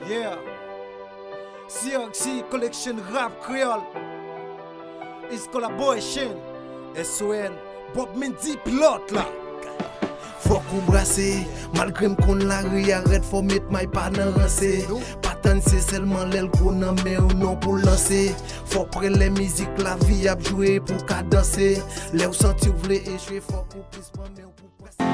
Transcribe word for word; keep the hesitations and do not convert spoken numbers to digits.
Yeah. C R X Collection Rap Kreyòl. Is collaboration. S O N. Bob Mendy pilòt la. Fòk ou brase, malgre m konn lari a rèd, fò met may pa nan ranse. Pa tann se sèlman lè l gwo nan men w non pou l lanse. Fò prè lè mizik lavi ap jwe pou w ka danse. Lè w santi w vle echwe, fòk ou plis pran men w pou prese.